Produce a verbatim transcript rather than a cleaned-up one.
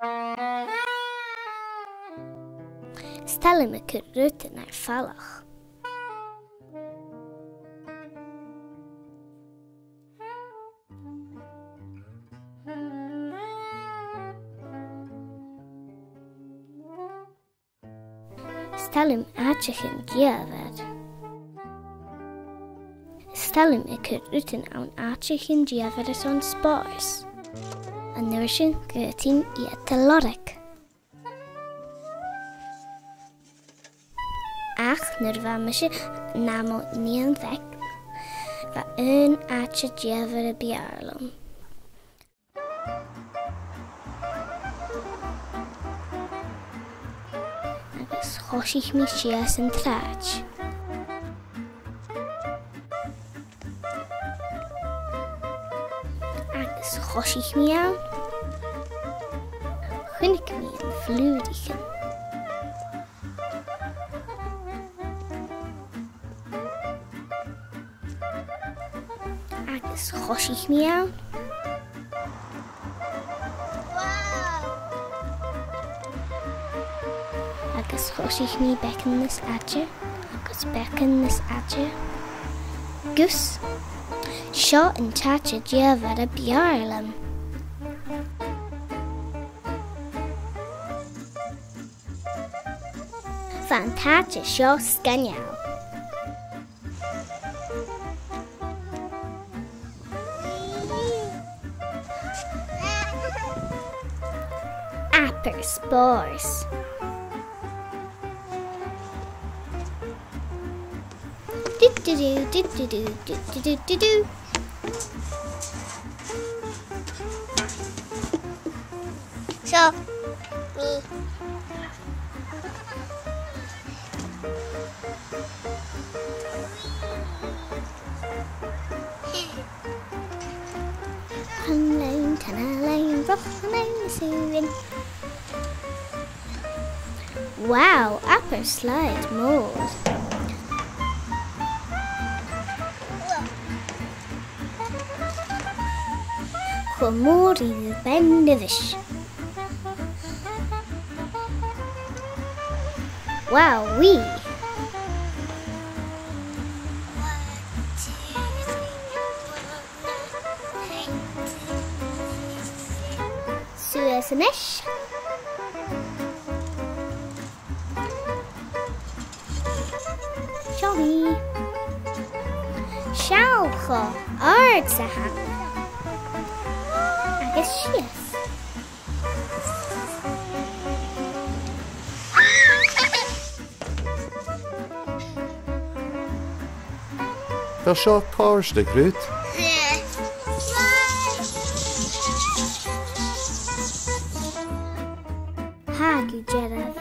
Is toil leam a' cur rudan air falach. 'S toil leam àiteachan diamhair. 'S toil leam a' cur rudan ann àiteachan diamhair airson spòrs. An uair sin, gu tìr iad a lorg. Ach nuair a bha mise nam nighean bheag, bha aon àite diamhair a b' fheàrr leam. Agus choisich mi sìos an t-sràid. Agus choisich mi ann. Chunnaic mi na flùraichean. Agus choisich mi ann. Agus choisich mi beagan nas fhaide, agus beagan nas fhaide. Gus, seo an t-àite diamhair a b' fheàrr leam. Bha an t-àite seo sgoinneil. Abair spòrs. Du-du-du, du-du-du, du-du-du-du-du. Seo mi. An làn, tana làn, roch an làn is uain. Wow, abair slide mòr. Cho mòr ri bean-nighean. Wow, wee. Suas a-nis. Seo mi. Seall cho àrd 's a tha mi. Agus sìos. Tha seo a' còrdadh riut? Tha, gu dearbh.